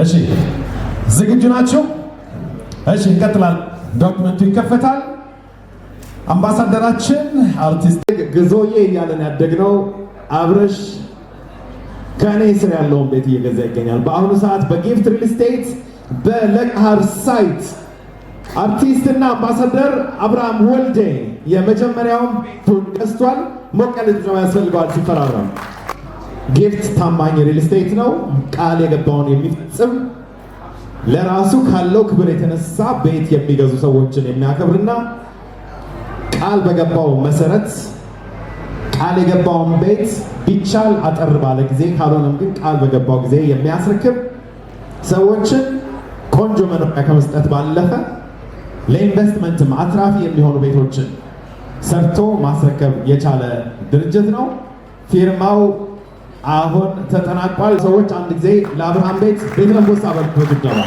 እሺ፣ ዝግጁ ናችሁ? እሺ፣ እንቀጥላለን። Document ኡ ይከፈታል። አምባሳደራችን አርቲስት ግዞዬ እያለን ያደግነው አብረሽ ከእኔ ስር ያለውን ቤት እየገዛ ይገኛል። በአሁኑ ሰዓት በጊፍት ሪል ስቴት በለቅሃር site አርቲስትና አምባሳደር አብርሃም ወልዴ የመጀመሪያውን ቤቱን ገዝቷል። ሞቅ ያለ ጭብጨባ ያስፈልገዋል ሲፈራረም። ጊፍት ታማኝ ሪል ስቴት ነው። ቃል የገባውን የሚፈጽም፣ ለራሱ ካለው ክብር የተነሳ ቤት የሚገዙ ሰዎችን የሚያከብርና ቃል በገባው መሰረት ቃል የገባውን ቤት ቢቻል አጠር ባለ ጊዜ፣ ካልሆነም ግን ቃል በገባው ጊዜ የሚያስረክብ፣ ሰዎችን ቆንጆ መኖሪያ ከመስጠት ባለፈ ለኢንቨስትመንትም አትራፊ የሚሆኑ ቤቶችን ሰርቶ ማስረከብ የቻለ ድርጅት ነው። ፊርማው አሁን ተጠናቋል። ሰዎች አንድ ጊዜ ለአብርሃም ቤት ቤት ለንቦሳ በሉ በጭብጨባ።